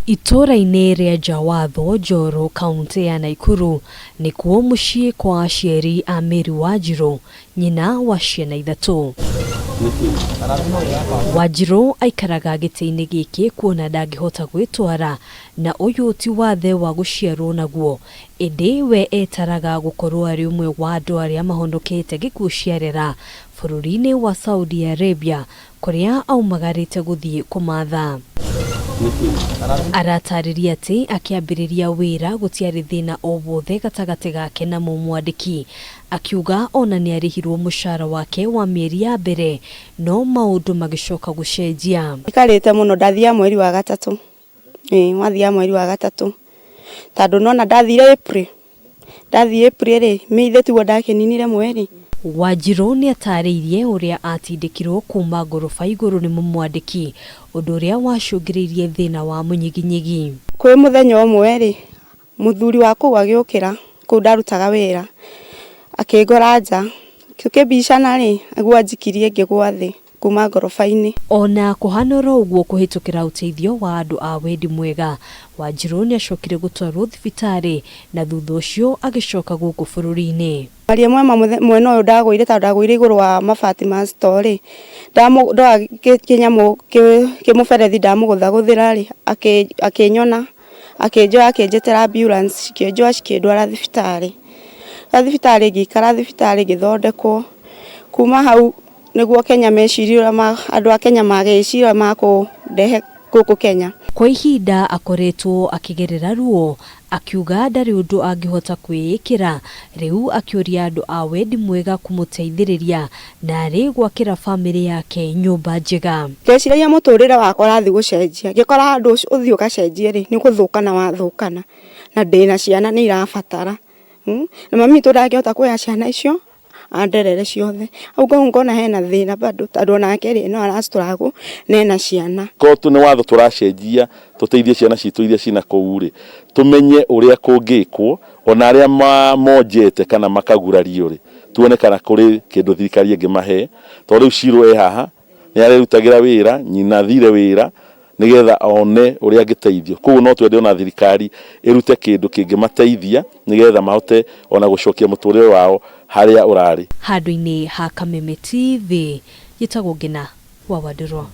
Itũũra-inĩ rĩa Njawatho, Njoro, Kauntĩ ya Naikuru nĩkuo mũciĩ kwa aciari a Mary Wanjirũ, nyina wa ciana ithatũ. Wanjirũ aikaraga gĩtĩ-inĩ gĩkĩ kuona ndangĩhota gwĩtwara na ũyũ ti wathe wa gũciarwo naguo, ĩndĩ we etaraga gũkorwo arĩ ũmwe wa andũ arĩa mahonokete gĩkuũ ciarera bũrũri-inĩ wa Saudi Arabia kũrĩa aumagarĩte gũthiĩ kũmatha. Aratarĩria atĩ akĩambĩrĩria wĩra gũtiarĩ thĩna o wothe gatagatĩ gake na mũmwandĩki, akiuga ona nĩarĩhirwo mũcara wake wa mĩeri ya mbere no maũndũ magĩcoka gũcenjia. Njikarĩte mũno ndathiaga mweri wa gatatũ, ĩĩ wathiaga mweri wa gatatũ, tondũ nĩwona ndathire April, ndathiĩ April rĩ, May ithe tiguo ndakĩninire mweri. Wanjirũ nĩatarĩirie ũrĩa atindĩkirwo kuma ngoroba igũrũ nĩ mũmwandĩki, ũndũ ũrĩa wacũngĩrĩirie thĩna wa mũnyiginyigi. Kwĩ mũthenya ũmwe rĩ, mũthuri wa kũu agĩũkĩra, kũu ndarutaga wĩra, akĩngora nja, tũkĩbicana rĩ, nĩguo anjikirie ngĩgwa thĩ. Kuma ngoroba-inĩ. O na kũhana oro ũguo kũhĩtũkĩra ũteithio wa andũ a wendi mwega, Wanjirũ nĩacokire gũtwarwo thibitarĩ na thutha ũcio agĩcoka gũkũ bũrũri-inĩ. Maria mwema mwena ũyũ ndagũire tondũ ndagũire igũrũ wa mabati ma store rĩ, ndoya kĩnyamũ kĩmũberethi ndamũgũthagũthĩra rĩ, akĩnyona, akĩnjoya akĩnjĩtĩra ambulance cikĩnjoya cikĩndwara thibitarĩ. Thibitarĩ ngĩikara thibitarĩ ngĩthondekwo, kuma hau Nĩguo Kenya mecirie ũrĩa andũ a Kenya magĩciria ũrĩa makũndehe gũkũ Kenya. Kwa ihinda akoretwo akĩgerera ruo, akiuga ndarĩ ũndũ angĩhota kwĩĩkĩra, rĩu akĩũria andũ a wendi mwega kũmũteithĩrĩria narĩ gwakĩra famĩlĩ yake nyũmba njega. Ndeciragia mũtũrĩre wakwa ũrathiĩ gũcenjia, ngĩkora handũ ũthiĩ ũgacenjie rĩ, nĩ gũthũkana wathũkana, na ndĩna ciana nĩ irabatara, na mami witũ ndangĩhota kuoya ciana icio anderere ciothe. Hau kwoguo ngona hena thĩna bado tondũ onake rĩ no ara struggle na ena ciana. Korwo nĩ watho tũracenjia tũteithie ciana citũ iria ciĩ nakũu rĩ, tũmenye ũrĩa kũngĩkwo ona arĩa monjete kana makagurario rĩ, tuone kana kũrĩ kĩndũ thirikari ĩngĩmahe. Tondũ rĩu Shiro e haha nĩ arerutagĩra wĩra, nyina athire wĩra nĩgetha one ũrĩa angĩteithio. Koguo no twende ona thirikari ĩrute kĩndũ kĩngĩmateithia nĩgetha mahote ona gũcokia mũtũrĩre wao harĩa ũrarĩ. Handũ-inĩ ha Kameme TV, njĩtagwo Ngĩna wa Wandũrũ.